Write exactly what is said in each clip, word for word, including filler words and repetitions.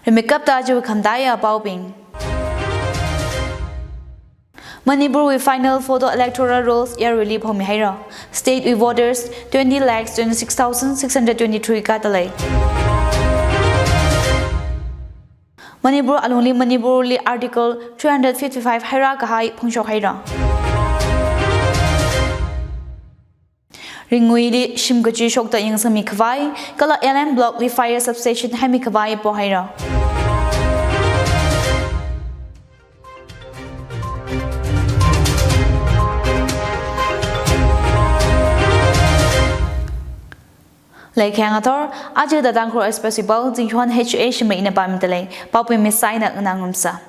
Mikapta aja khamtaiya paobing. Manipurwui final photo electoral rolls yaruili phongmihaira. Statewui voters twenty lakhs twenty-six thousand six hundred twenty-three kadalei. Manipur alungli Manipurli Article three hundred fifty-five haira kahai phongshok haira. Ringuili shim kachi shokta yangsangmi khavai, kala L M Block li fire substation haimi khavai pohaira. Leikhyang athor, aja da Tangkhul Express wui pao, Zingchuan H A Shimei ina pamdalei, pao pimi saina nganang rumsa.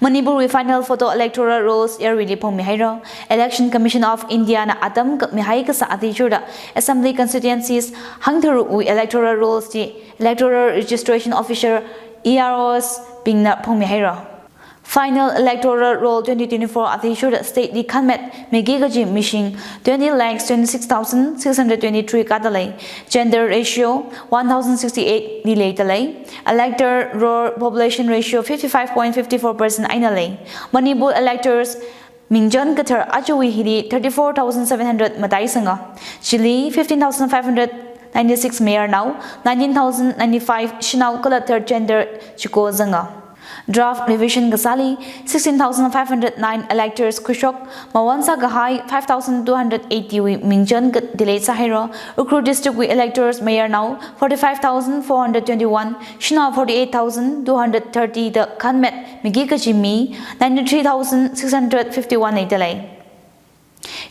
Manipurwui final photo electoral rolls yaruili phongmihaira. Election Commission of India na atam kapmihai kasā athishurda Assembly Constituencies hangtharukwui electoral rolls chi Electoral Registration Officer, E R Os bingna phongmihaira. Final electoral roll twenty twenty-four athishurda state li khanmet miki kaji mishing twenty lakhs twenty-six thousand six hundred twenty-three kadalei. Gender ratio one thousand sixty-eight li leidalei. Electoral population ratio fifty-five point fifty-four percent eina lei. Manipur electors mingchan kathar ajawui hili thirty-four thousand seven hundred mataisanga. Chili fifteen thousand five hundred ninety-six mayarnao, nineteen thousand ninety-five shanao kala third gender chiko zanga. Draft revision kasāli sixteen thousand five hundred nine electors khuishok, mawan sākahai five thousand two hundred eighty wui mingchan ka delete sāhaira. Ukhrul District wui electors mayarnao forty-five thousand four hundred twenty-one, shanao forty-eight thousand two hundred thirty da khanmet miki kaji mi ninety-three thousand six hundred fifty-one leidalei.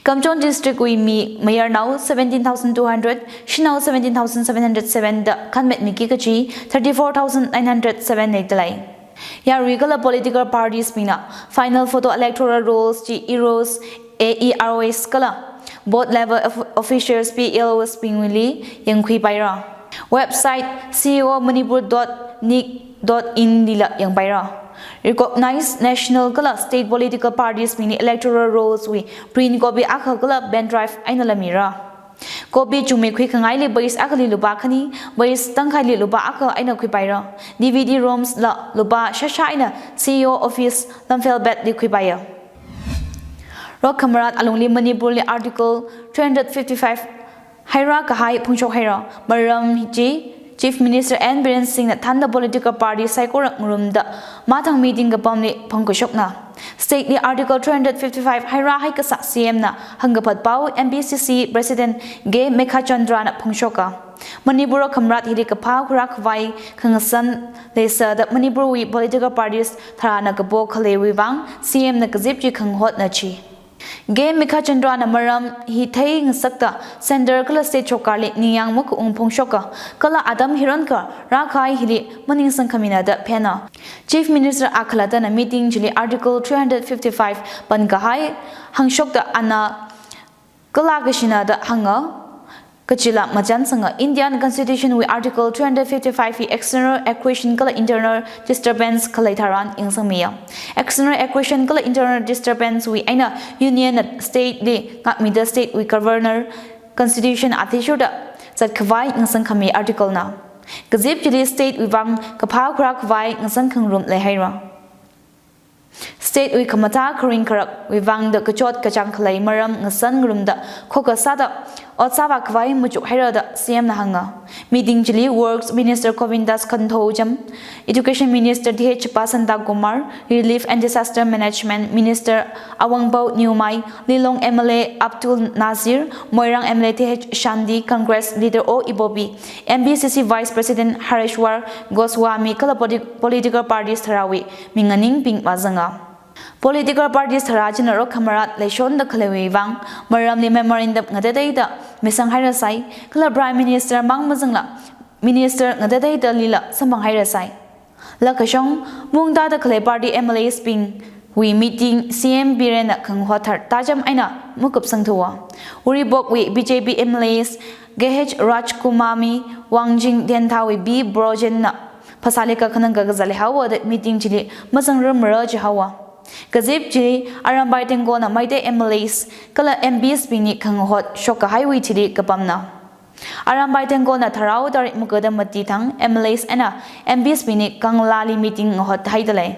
Kamjong District wui mi mayarnao seventeen thousand two hundred, shanao seventeen thousand seven hundred seven da khanmet miki kaji thirty-four thousand nine hundred seven leidalei. Yarui kala political parties bingna final photo electoral rolls chi E R Os, A E R Os kala booth level of-, officials, B L Os bingwuili yangkhuipaira. Website C E O manipur dot nic dot in lila yangpaira. Recognized national kala state political parties bingli electoral rolls wui print copy akha kala pen drive eina lamira. Copy chungmei khuikhangaili base akhali lupā khani, base tangkhaili lupā akha eina khuipaira. D V D ROMs la lupā shāshā eina C E O office Lamphel Bed li khuipaiya. Rokkhamarat alungli Manipurli Article three hundred fifty-five haira kahai phongshok haira. Maram chi Chief Minister N Biren Singh na thānda political party saikora ngarumda mathang meeting kapamli phongkashokna. State li Article three hundred fifty-five haira hai kasā C M na hāngkaphat pao M P C C President K Meghachandra na phongshoka. Manipur khamrat hili kaphā khuirā khavai khangasan leisāda Manipurwui political parties tharāna kapo khaleiwui vang C M na kazip chi khangahotna chi. K Meghachandra na maram hi theingasakta center kala state sorkarli ningyāng makaung phongshoka, kala atam hiron kharā kahai hili maningsang khamina da phena. Chief Minister akhalattana meeting chili Article three hundred fifty-five pan kahai hāngshokta ana kala kashina da hānga, kachila machansanga. Indian Constitution wui Article three hundred fifty-five hi external accretion kala internal disturbance khalei tharan yangsangmiya. External accretion kala internal disturbance wui eina Union na state li ngākmida state wui governor constitution athishurda zatkhavai ngasangkhami article na. Kazip chili state wui vang kaphā khuirā khavai ngasang khangarum leihaira. State wui khamathā kharing kharak wui vangda kachot kachāng khalei maram ngasan ngarumda khokha sāda ot sāvā khavai machuk haira da C M na hānga. Meeting chili Works Minister Govindas Konthoujam, Education Minister T H Basanta Kumar, Relief and Disaster Management Minister Awangbow Newmai, Lilong M L A Abdul Nazir, Moirang M L A T H Shanti, Congress leader O Ibobi, M P C C Vice President Hareshwar Goswami kala politi-, political parties tharāwui minganingbing vāzanga. Political parties tharā china rokhamarat leishonda khaleiwui vang maramli memorandum ngatateida misang hairasai, kala Prime Minister mang mazangla Minister ngatateida lila samphang hairasai. Lakashong, mungda da khalei party M L As bingwui meeting C M Biren na khangahot thar tajam eina makupsang thuwa. Uripok wui B J P M L As K H Rajkumami, Wangjing Dentha wui B Brojen na phasāli kakhanang kakazāli haowa da meeting chili mazangrumra jihaowa. Kazip chili Arambai Tenggol na Meitei M L As kala M Ps bingli khangahot shok kahaiwui thili kapamna. Arambai Tenggolna Tharao tarik magada mati thang M L As eina M Ps bingli Kanglali meeting ngahot haidalei.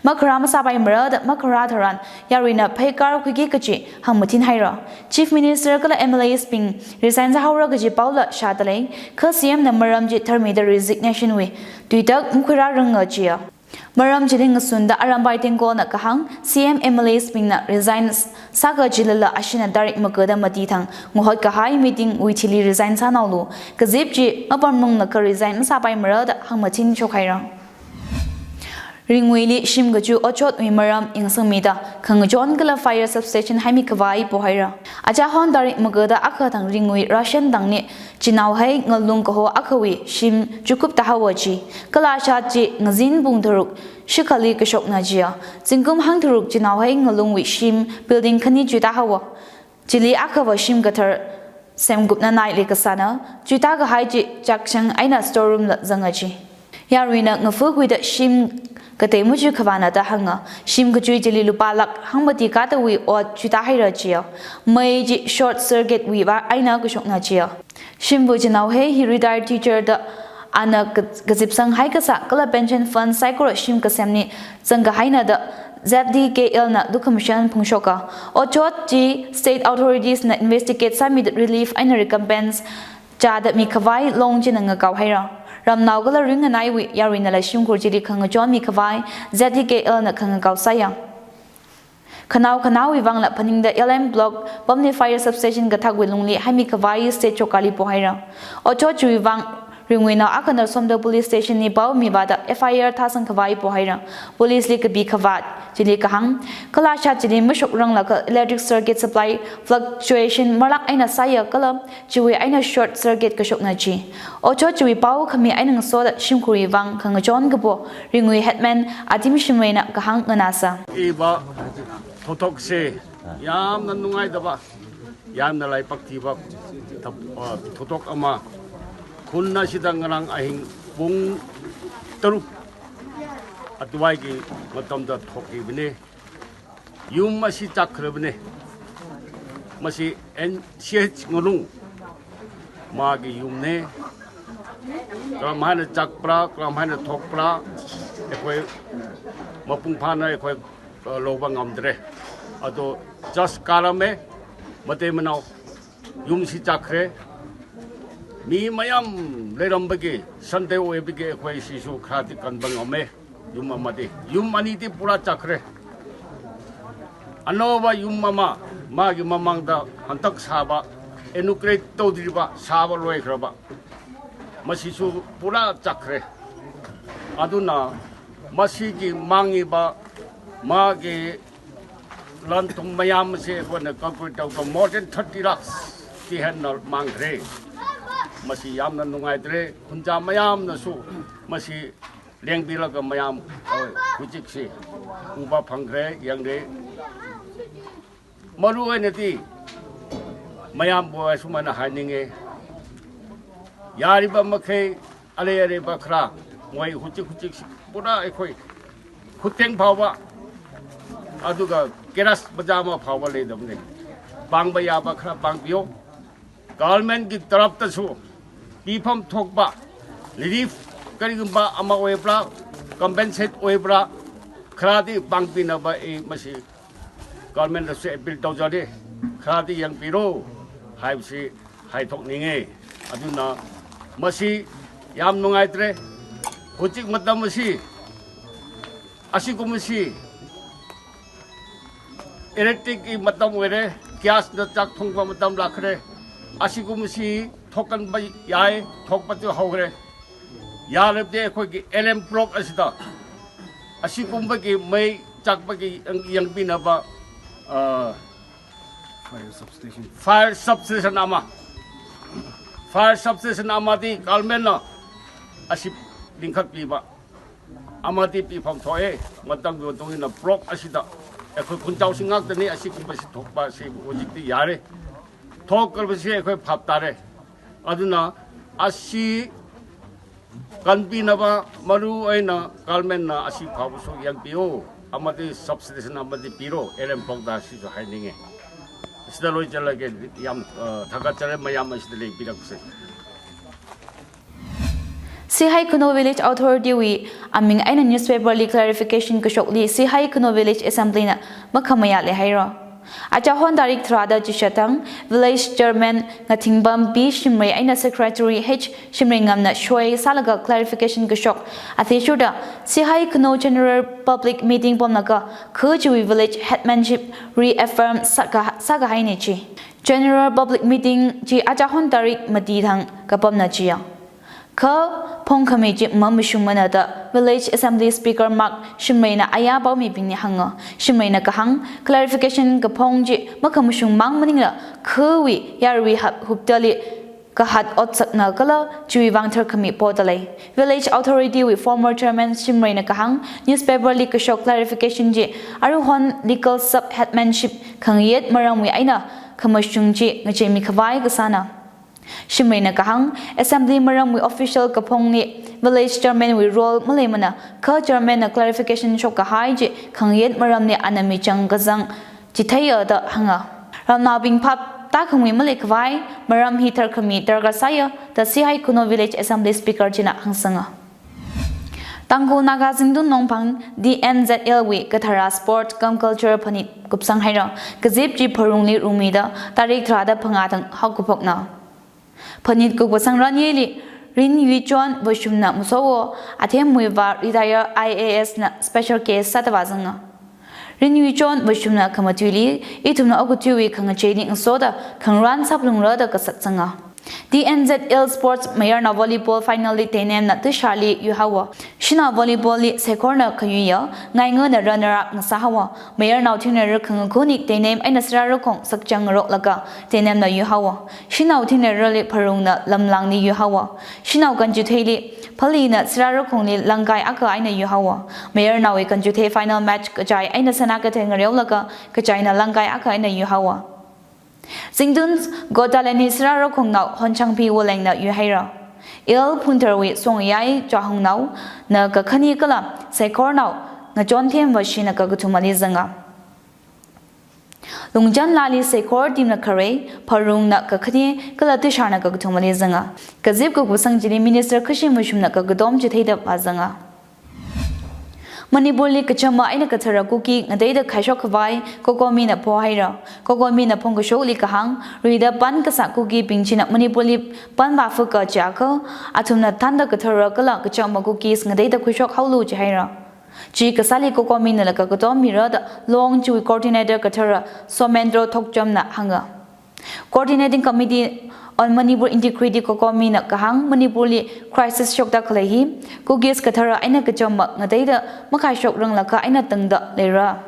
Makharā masāpaimara da makharā tharan yaruina pheikar khuiki kachi hāngmathin haira. Chief Minister kala M L As bing resign sāhaora kaji paola shādalei, kha C M na maram chi tharmida resignation wui tuitak makhuirāranga jiya. Maram chili ngasunda Arambai Tenggolna kahāng, C M M L As bingna resign sāka jilala ashina tarik magada mati thang ngahot kahai meeting wui thili resign sānaolu, kazip chi mapamrunglakha resign masāpaimara da hāngmathin shokhaira. Ringuili shim kachu otshotwui maram yangsangmida khangachon kala fire substation haimi khavai pohaira. Achahon tarik magada akha thang Ringui ration tangli chinao hai ngalung kaho akhawui shim chukup tāhaowa ji. Kala ashat chi ngazin pung tharuk shikhali kashokna jiya. Zingkum hangtharuk chinao hai ngalungwui shim building khani chuitāhaowa. Chili akhava shim kathar semkupna naili kasāna, chuitākahai chi chakshang eina store room la zanga ji. Yaruina ngafu khuida shim katei machuikhavāna da hānga, shim kachui chili lupā lakh hangmati kathāwui ot chuitāhaira jiya. Mei chi short circuit wuiva eina kashokna jiya. Shimva chinao hai hi retired teacher da ana ka-, kazipsang haikasā kala pension fund saikora shim kasemli zangkahaina da Z D K L na lukhamashan phongshoka. Otshot chi state authorities na investigate sāmida relief eina recompense chāda mikhavai long china ngakao haira. Ramnao kala ringanaiwui yaruinala shimkhur chili khangachon mikhavai Z D K L na khangakao sāya. Khanao khanāwui vangla phaningda L M Block pamli fire substation kathakwui lungli haimi khavai state chokali pohaira. Otshot chiwui vang Ringuinao akhana Somdal Police Station li pao mivāda F I R thāsang khavai pohaira. Police li kapi khavāt chili kahāng, kala ashat chili mashokranglakha electric circuit supply fluctuation marlak eina sāya kala chiwui eina short circuit kashokna ji. Otshot chiwui pao khami eina ngasoda shimkhurwui vang khangachon kapo Ringui headman Adim Shimreina kahāng nganāsa. Iva thothokse yamna nungaitaba, yamna laipak thiba thap-, ah, thothok ama. Khun asida ngarang ahing pung taruk atuwaiki matamda thokibane. Yum asi chakhrabane. Masi N C H Ngalung magi yumne. Karam haina chakpra, karam haina thokpra, ekhoi mapung phāna ekhoi, uh, loba ngamdre. Ado just karame, matei manao, yum si chakhre. Mi mayam leirambagi, Sunday oibagi ekhoi sisu kharati kanba ngame. Yum amadi, yum anidi pura chakhre. Anova yum ama, magi mamangda hantak sāba, inaugurate todriba, sāba loikhraba. Masisu pura chakhre. Aduna, masigi mangiba, magi lantum mayam si ekhona calculate tauda more than thirty lakhs chi henna mangkhre. Masi yamna nungaidre, khunja mayamnasu, masi lengbilaga mayam, oi, hujiksi uba phangkhre, yangre. Maruoinadi mayambu asumana haininge. Yariba makhei, alei aleiba khara, moi hujik hujiksi pura ekhoi khuteng phaowa, aduga keras bajama phaowa leidamne. Pangba yaba khara pangpiyo. Government ki taraptasu pifam thokba, relief karigumba ama oibra, compensate oibra, kharati pangpinaba e masi government dasu appeal taujade, kharati yangpiro, haibasi haithokninge. Aduna masi yam nungaidre, hujik matam masi, asikumasi, electric ki matam oire, gas na chak thongba matam lakhre. Asikumasi thokanba yai, thokpa tu haure. Yarepde ekhoi ki L M Block asida. Asikumbagi mei chakbagi yang, yangpinaba, ah, fire substation. Fire substation ama. Fire substation amadi government na asi lingkhat piba. Amadi pifam thoe, matam yotongina block asida. Ekhoi khunchao singaktani asikumbasi thokpasi hujikti yare. Thokkalbasi ekhoi phaptare. Aduna asi kanpinaba maruoina government na asi phaosu yangpiyo. Amadi substation amadi piro, L M Block da sisu haininge. Sida loi chalage yam, uh, thakat chare mayam asida lei pirak se. Sihai Khunou Village Authority wui aming eina newspaper li clarification kashokli Sihai Khunou Village Assembly na makhamayā leihaira. Achahon tarik tharāda chishat thang Village Chairman Ngathingbam P Shimray eina Secretary H Shimrayngam na shoi sālaga clarification kashok athishurda Sihai Khunou General Public Meeting pamlaga kha chiwui village headmanship reaffirm sāka-, sākahaina chi. General Public Meeting chi achahon tarik mati thang kapamna chiya. Kha phongkhami chi mamashungmana da Village Assembly Speaker Mark Shimray na ayā paomibingli hānga. Shimray na kahāng clarification kaphong chi makhamashungmang maningla khawui yarui hap huptali kahat otsakna kala chiwui vang tharkhami poda lei. Village Authority wui former chairman Shimray na kahāng newspaper li kashok clarification chi aruihon legal sub headmanship khangayet maramwui eina khamashung chi ngacheimi khavai kasāna. Shimray na kahāng, assembly maramwui official kaphongli village chairman wui role maleimana, kha chairman na clarification shokkahai chi khangayet maramli ana michang kazang chitheiya da hānga. Ramnaobing phap tākhami malei khavai, maram hi tharkhami darkar sāya da Sihai Khunou Village Assembly Speaker china hāngsanga. Tangkhul Naga Zingtun Longphang D N Z L wui kathara sport cum culture phanit kupsang haira. Kazip chi Pharungli rungmida tarik tharāda phangā thang haokaphokna. Phanit kupsang ranyeli Rin Yuichon Vashum na masowo, Athem Muivah retire I A S na special guest sāda vāzanga. Rin Yuichon Vashum na khamatuili, ithumna okathuiwui khangachei ning soda khangarān saplungra da kasat sanga. D N Z L Sports Mayarnao Volleyball Final li Teinem na Tushar li yuihaowa. Shanao Volleyball li Seikhor na khayuiya, Ngainga na runner up ngasāhaowa. Mayarnao thingna ra khangakhunik Teinem eina Sirarakhong sakchang ngaroklaga Teinem na yuihaowa. Shanao thingna rali Pharung na Lamlang li yuihaowa. Shanao kanchutheili Phali na Sirarakhongli langkai akha eina yuihaowa. Mayarnaowui kanchuthei final match kachai eina sanā kathei ngareolaga kachaina langkai akha eina yuihaowa. Zingtun Gotaleni Sirarakhongnao Honchangphi Woleng na yuihaira. L Phungtharwui Songyai Chahongnao na kakhani kala Seikhornao Ngachonthem Vashi na kakathumali zanga. Lungchan Lali Seikhor team na khare, Pharung na kakhani kala Tushar na kakathumali zanga. Kazip kupsang chili Minister Khashim Vashum na kakatom chitheida vāzanga. Manipur li kachama eina kathara Kuki ngateida khaishok khavai COCOMI na phohaira. COCOMI na phongkashokli kahāng, rida pan kasā Kukibing china Manipur li pan vāphuka chiakha, athumna thānda kathara kala kachama Kukis ngateida khuishok haolu chihaira. Chi kasāli COCOMI na laka katom mira da Long chiwui coordinator kathara Somendro Thokchom na hānga. Coordinating Committee on Manipur Integrity COCOMI na kahāng Manipur li crisis shokda khalei hi, Kukis kathara eina kachama ngateida makhaishok ranglakha eina tangda leira.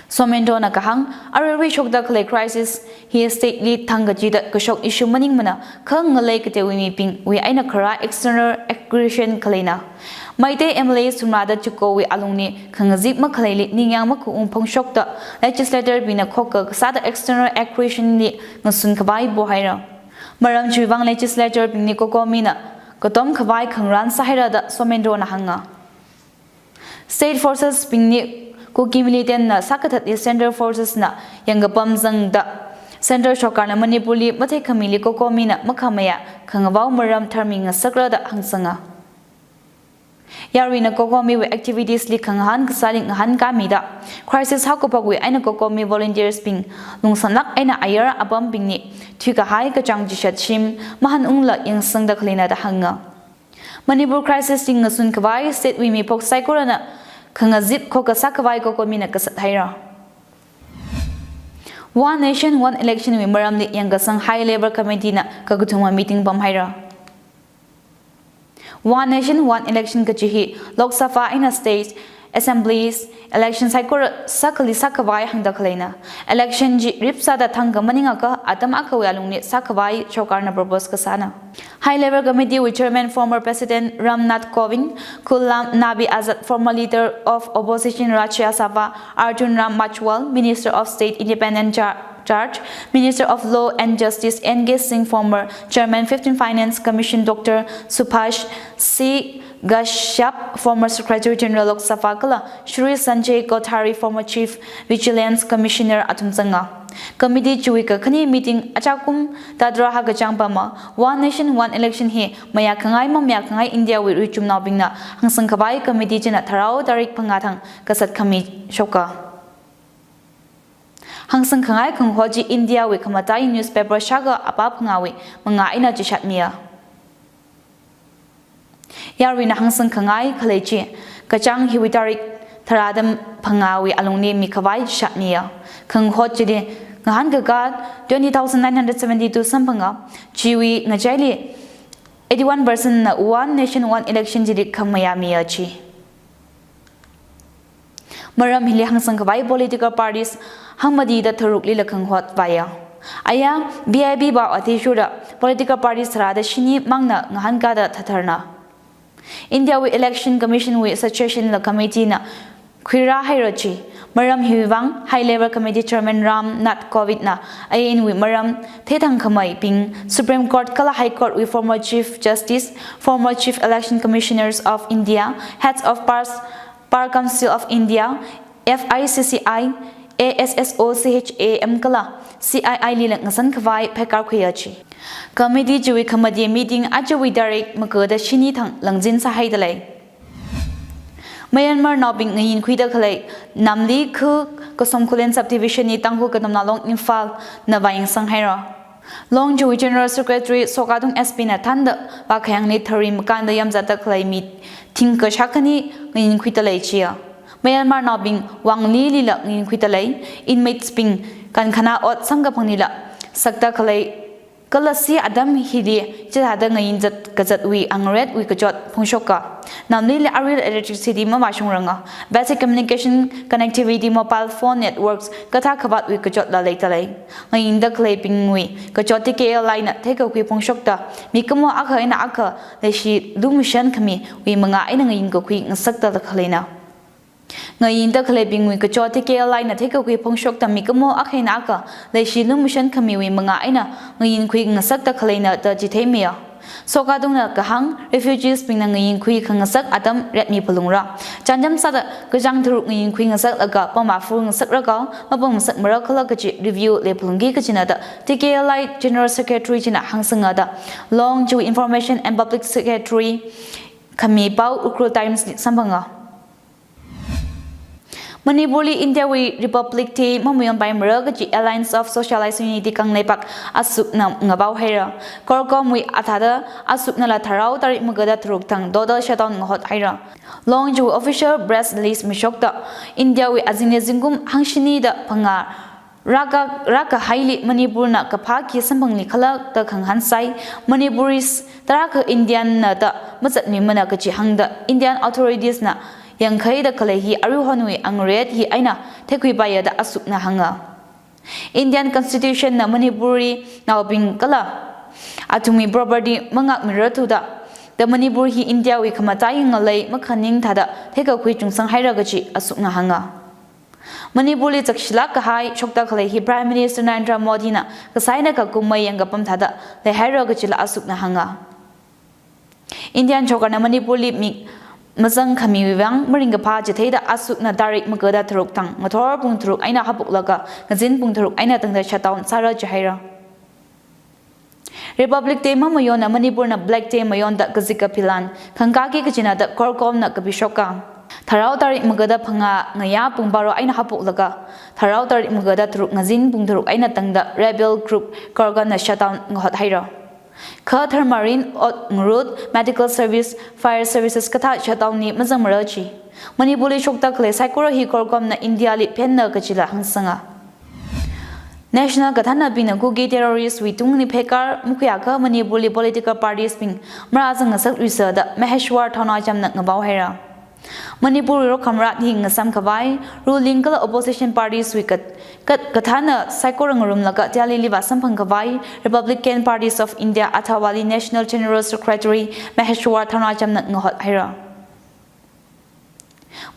Somendro na kahāng, aruirui shokda khalei crisis hi state li thangkachida kashok issue maningmana, kha ngalei katewui mibingwui eina kharā external aggression khaleina. Meitei M L A sumrada chukowui alungli khangazip makhaleili ningyāng makuung phongshokda legislator bingna khokkha kasāda external aggression li ngasun khavai pohaira. Maram chiwui vang legislator bingli COCOMI na katom khavai khangarān sāhaira da Somendro na hānga. State forces bingli Kuki militant na sākathatli central forces na yangkapam zangda central sorkar na Manipur li matheikhamili COCOMI na makhamayā khangavao maram tharmi ngasakra da hāngsanga. Yaruina COCOMI wui activities li khangahān kasāli ngahānkāmida, crisis haokaphokwui eina COCOMI volunteers bing lungsanlāk eina ayar apambingli thuikahai kachāng chishat shim mahānungla yangsangda khaleina da hānga. Manipur crisis li ngasun khavai state wui miphok saikorana khangazip khokkha sākhavai COCOMI na kasat haira. One Nation, One Election wui maramli yangkasang High Level Committee na kakathuma meeting pamhaira. One Nation, One Election kachi hi Lok Sabha eina State Assemblies election saikora sākhali sākhavai hāngda khaleina. Election chi ripsāda thangkha maningakha atam akhawui alungli sākhavai sorkarna propose kasāna. High Level Committee wui Chairman former President Ram Nath Kovind, Ghulam Nabi Azad, former Leader of Opposition Rajya Sabha Arjun Ram Mechwal, Minister of State Independent Char- Charge, Minister of Law and Justice N K Singh, former Chairman fifteen Finance Commission Doctor Subhash C Kashyap, former Secretary General Lok Sabha kala Shri Sanjay Kothari, former Chief Vigilance Commissioner athum zanga. Committee chiwui kakhane meeting achakum Dadra hakachang pama One Nation One Election hi mayākhangai mamayākhangai India wui ruichumnaobingna hāngsangkhavai committee china tharao tarik phangā thang kasat khami shoka. Hāngsangkhangai khanghot chi India wui khamataiya newspaper shākha apā phangāwui mangā eina chishatmiya. Yaruina hāngsangkhangai khalei chi kachāng hiwui tarik tharāda phangāwui alungli mikhavai chishatmiya. Khanghot chili ngahānkakā twenty thousand nine hundred seventy-two samphanga, chiwui ngachaili eighty-one percent na One Nation One Election chili khamayāmiya chi. Maram hili hāngsangkhavai political parties hangmatida tharuklila khanghot vāya. Aya, B I B pao athishurda political parties tharāda shini mangna ngahānkada thatharna. India wui Election Commission wui suggestion la committee na khuirāhaira chi. Maram hiwui vang High Level Committee Chairman Ram Nath Kovind na ain wui maram theithang khameibing, Supreme Court kala High Court wui former Chief Justice, former Chief Election Commissioners of India, Heads of Pars Bar Council of India, F I C C I, A S S O C H A M kala C I I lila ngasankhavai pheikar khuiya chi. Committee chiwui khamataiya meeting ajawui tarik makada shini thang langzin sāhaida lei. Myanmarnaobing ngayinkhuida khalei Namli khu Kasom Khullen subdivision li Tangkhul Katamnao Long Imphal na vāyangsanghaira. Long chiwui General Secretary Sokatung S P na thānda vākhayangli thari makānda yamzatda khalei mi thingkha shākhani ngayinkhuida lei chiya. Myanmarnaobing wanglilila ngayinkhuida lei, inmates bing kankhana ot samkaphangli la sakta khalei kala si atam hili chithāda ngayinzat kazatwui angaretwui kachot phongshoka. Namlila arui electricity mavāshungranga. Basic communication connectivity, mobile phone networks kathā khavātwui kachotla leida lei. Ngayinda khaleibingwui kachot T K L I na theikakhui phongshokta, mikumo akha eina akha leishi lumashan khamiwui mangā eina ngayinkakhui ngasakta khaleina. Ngayinda khaleibingwui kachot T K L I na theikakhui phongshokta, mikumo akha eina akha leishi lumashan khamiwui mangā eina ngayinkhui ngasakta khaleina da chitheimiya. Sokatungna kahāng, refugees bingna ngayinkhui khangasak atam retmi phalungra. Chānjam sāda kachāng tharuk ngayinkhui ngasaklaga pamafur ngasakraka, mapam ngasakmara khala kachi review leiphalungki kachina da T K L I General Secretary china hāngsangada Long chiwui Information and Public Secretary khami pao Ukhrul Times li samphanga. Manipurli India wui Republic Day mamayonpaimara kachi Alliance of Socialist Unity Kangleipak ASUK na ngavao haira. CORCOM wui athāda ASUK nala tharao tarik magada tharuk thang total shutdown ngahot haira. Long chiwui official press release mishokta, India wui azingli zingkum hangshini da phangā rākā, rākahaili Manipur na kaphā khi samphangli khalakta khangahān sai, Manipuris tarākha Indian na da mazatmimana kachi hāngda Indian authorities na yangkhaida khalei hi aruihonwui angaret hi eina theikhuipaiya da ASUK na hānga. Indian Constitution na Manipurinaobing kala athumwui property mangakmirarthuda, da Manipur hi India wui khamataiya ngalei makhaning thāda theikakhui chungsanghaira kachi ASUK na hānga. Manipurli zakshilāk kahai shokta khalei hi Prime Minister Narendra Modi na kasā eina kakum mayang kapam thāda leihaira kachila ASUK na hānga. Indian sorkarna Manipurli mik mazang khamiwui vang maringkaphā chitheida ASUK na tarik magada tharuk thang ngathor pung tharuk eina haophoklaga ngazin pung tharuk eina tangda shutdown sāra jihaira. Republic Day mamayonna Manipur na Black Day mayonda kazika philan khangkāki kachina da CORCOM na kapishoka. Tharao tarik magada phangā ngayā pung baro eina haophoklaga tharao tarik magada tharuk ngazin pung tharuk eina tangda rebel group CORCOM na shutdown ngahot haira. Kha tharmarin, ot ngarut, medical service, fire services kathā shutdown li mazangmara chi. Manipurli shokta khalei saikora hi CORCOM na India li phenna kachila hāngsanga. National kathānabingna Kuki terrorist wui tungli pheikar makhuiakha Manipurli political parties bing marāzang ngasakluisa da Maheshwar Thawnacham na ngavao haira. Manipur wui rokhamrat hi ngasamkhavai, ruling kala opposition parties wui kat, kat, kathāna saikora ngarumlaga Delhi li vāsamphangkhavai Republican Parties of India athāvāli National General Secretary Maheshwar Thawnacham na ngahot haira.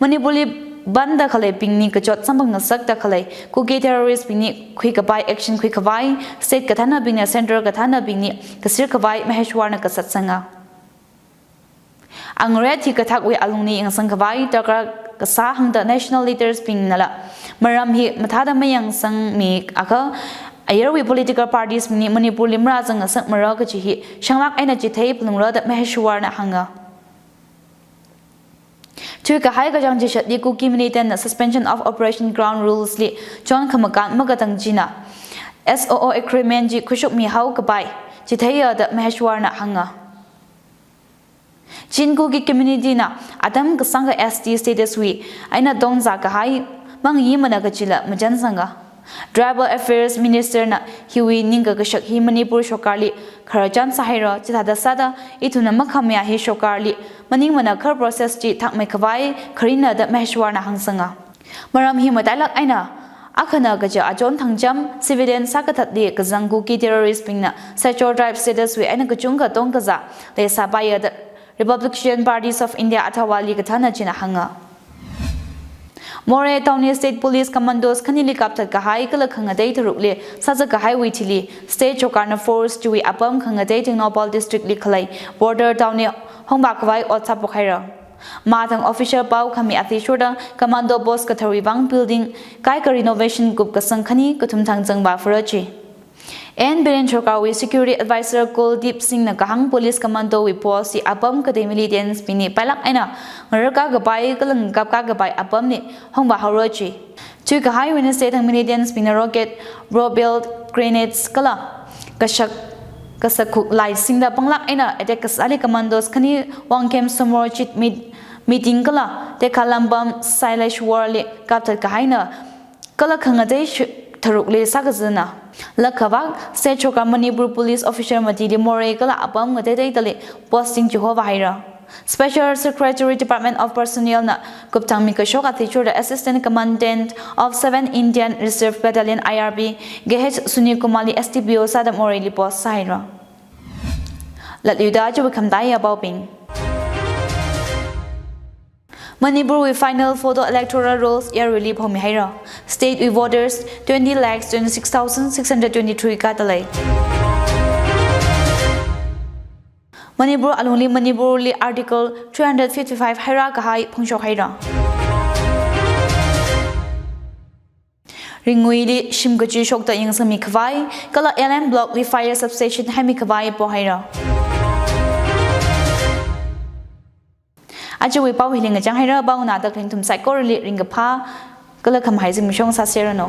Manipurli bandda khaleibingli kachot samphang ngasakta khalei Kuki terrorist bingli khuikapai action khuikhavai state kathānabingna central kathānabingli kasirkhavai Maheshwar na kasatsanga. Angaret hi kathakwui alungli yangsangkhavai darkar kasā hāngda national leaders bingnala maram hi mathāda mayangsangmi akha, ayarwui political parties bingli Manipurli marāzang ngasakmara kaji hi shanglāk eina chithei phalungra da Maheshwarna hānga. Thuikahai kachāng chishatli Kuki militant na Suspension of Operation Ground Rules li chon khamakān makatang china S O O agreement chi khuishokmihao kapai chitheiya da Maheshwarna hānga. Chin Kuki community na atam kasāngkha S T status wui eina tongzā kahai mangayimana kajila machansanga. Tribal Affairs Minister na hiwui ningkakashak hi Manipur sorkarli khararchan sāhaira, chithāda sāda ithumna makhamayā hi sorkarli maningmana kha process chi thakmeikhavai kharina da Maheshwarna hāngsanga. Maram hi matailāk eina akhana kaja achon thangcham civilian sākathatli kazang Kuki terrorist bingna Scheduled Tribe status wui eina kachungkha tongkazā leisāpaiya da Republican Parties of India athāvāli kathāna china hānga. Moreh town li State Police Commandos khanili kapthat kahai kala khangatei tharukli sāzat kahaiwui thili State sorkarna force chiwui apam khangatei Tengnoupal District li khalei border town li hongvā khavai ot sāphok haira. Mathang official pao khami athishurda commando post katharwui vang building kaikha renovation kupkasang khani kathum thang zangvā phara chi. N Biren sorkarwui security advisor Kuldeep Singh na kahāng police commando wui post hi apam katei militants bingli pailāk eina ngararkā kapai kala ngakapkā kapai apamli hongvā haora chi. Thuikahai Wednesday thang militants bingna rocket, propelled grenades kala kashak kasakhuk lai singda panglāk eina attack kasāli commandos khani Wangkhem Somorjit Mit-, Miting kala Tekhalambam Saileshwarli kapthat kahaina kala khangatei shi-, tharukli sākazana. Lakhava State sorkar Manipur Police officer matili Moreh kala apam ngateiteidali posting chihovā haira. Special Secretary Department of Personnel na kupthangmi kashok athishurda Assistant Commandant of seven Indian Reserve Battalion, I R B, K H Sunil Kumar li S D P O sāda Moreh li post sāhaira. Latluida chiwui khamtaiya paobing. Manipur wui final photo electoral rolls yaruili phomihaira. State wui voters twenty lakhs twenty-six thousand six hundred twenty-three katalei. Manipur alungli Manipurli Article three hundred fifty-five haira kahai phongshok haira. Ringuili shim kachishokta yangsangmi khavai kala L M Block li fire substation haimi khavai pohaira. Ajawui pao hili ngachang haira, pao nada kharing ithum saikorali ringkaphā kala khamahai zimiksho sāserranu.